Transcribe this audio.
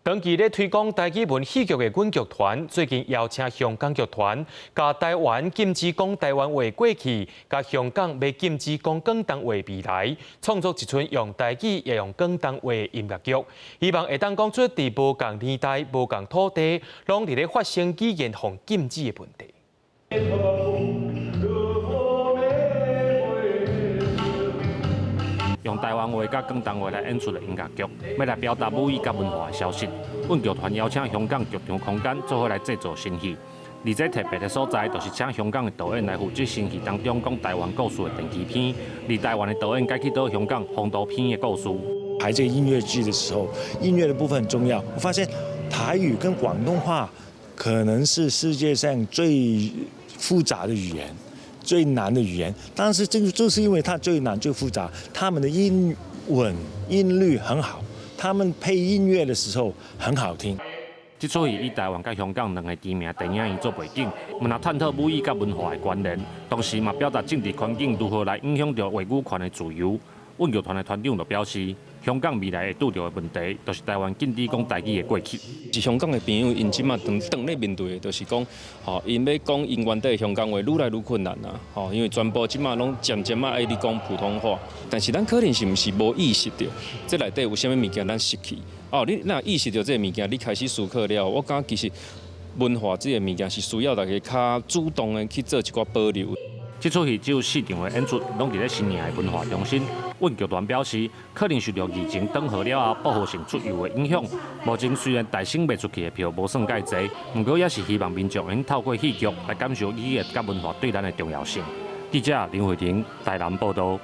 長期咧推廣台語文戲劇的阮劇團，最近邀請香港劇團，共台灣禁止講台灣話過去，佮香港欲禁止講廣東話未來，創作一齣用台語也用廣東話音樂劇，希望會當講出佇無仝年代、無仝土地，攏佇咧發生語言予禁止的問題。用台灣話佮廣東話來演出的音樂劇，欲來表達母語佮文化的消息。阮劇團邀請香港劇場空間做伙來製作新戲，而這特別的所在，就是請香港的導演來負責新戲當中講台灣故事的電視片，而台灣的導演改去導香港風度片的故事。排這個音樂劇的時候，音樂的部分很重要。我發現台語跟廣東話可能是世界上最複雜的語言。最難的語言，但是這個就是因為它最難最複雜，他們的音韻音律很好，他們配音樂的時候很好聽。這齣戲以台灣佮香港兩个知名電影院做背景，毋但探討母語佮文化的關聯，同時嘛表達政治環境如何來影響著話語權的自由。阮劇團的團長就表示，香港未來會拄著的問題，就是台灣禁止講台語的過去。是香港的朋友，𪜶這馬當當咧面對的，就是講，吼，𪜶欲講𪜶原底的香港話，愈來愈困難啊，吼，因為全部這馬攏漸漸仔愛咧講普通話，但是咱可能是毋是無意識著，這內底有啥物物件咱失去？哦，你若意識著這个物件，你開始思考了，我感覺其實文化這个物件是需要大家較主動的去做一寡保留。這齣戲只有四場的演出，攏佇咧新營的文化中心。阮劇團表示，可能受著疫情斷河了後，報復性出遊的影響。目前雖然台新賣出去的票無算蓋濟，毋過也是希望民眾會透過戲劇來感受語言佮文化對咱的重要性。記者林慧婷台南報導。